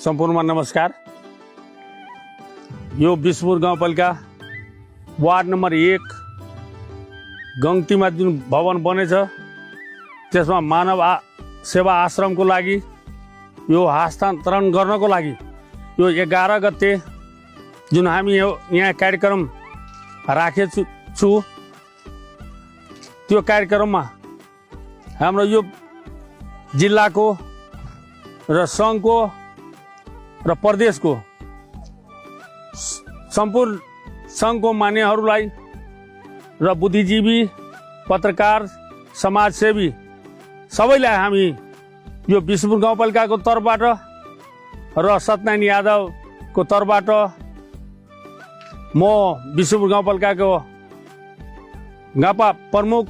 सम्पूर्णमा नमस्कार। यो बिसपुर गाउँपालिका वार्ड नम्बर 1 गङ्तीमा जुन भवन बनेछ त्यसमा मानव सेवा आश्रमको लागि यो हस्तान्तरण गर्नको लागि यो 11 गते जुन हामी यहाँ कार्यक्रम राखेछु त्यो कार्यक्रममा हाम्रो यो जिल्लाको र सङ्घको र प्रदेशको सम्पूर्ण सङ्घको मान्यहरूलाई र बुद्धिजीवी पत्रकार समाजसेवी सबैलाई हामी यो बिसपुर गाउँपालिकाको तर्फबाट र सत्यनारायण यादवको तर्फबाट म बिसपुर गाउँपालिकाको गापा प्रमुख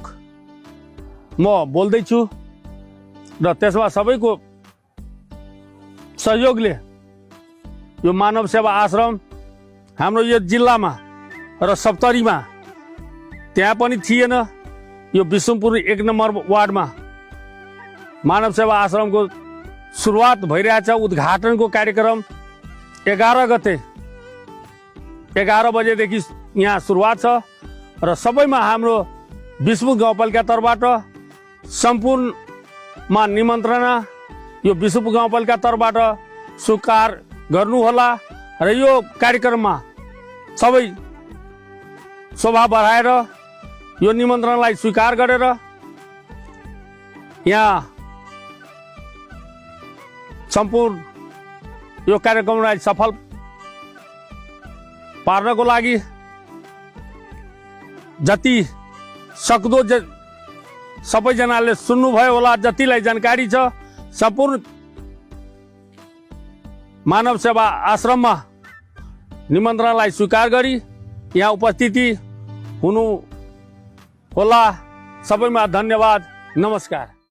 म बोल्दैछु र त्यसमा सबैको सहयोगले यो मानव सेवा आश्रम हाम्रो यो जिल्लामा र सप्तरीमा त्यहाँ पनि थिएन। यो बिसुमपुर 1 नम्बर वार्डमा मानव सेवा आश्रमको सुरुवात भइरहेछ। उद्घाटनको कार्यक्रम 11 गते 11 बजेदेखि यहाँ सुरुवात छ र सबैमा हाम्रो बिसपुर गाउँपालिका तर्फबाट सम्पूर्णमा निमन्त्रणा यो बिसपुर गाउँपालिका तर्फबाट स्वीकार गर्नुहोला र यो कार्यक्रममा सबै शोभा बढाएर यो निमन्त्रणालाई स्वीकार गरेर यहाँ सम्पूर्ण यो कार्यक्रमलाई सफल पार्नको लागि जति सक्दो सबैजनाले सुन्नुभयो होला, जतिलाई जानकारी छ सम्पूर्ण मानव सेवा आश्रममा निमन्त्रणालाई स्वीकार गरी यहाँ उपस्थिति हुनु होला। सबैमा धन्यवाद। नमस्कार।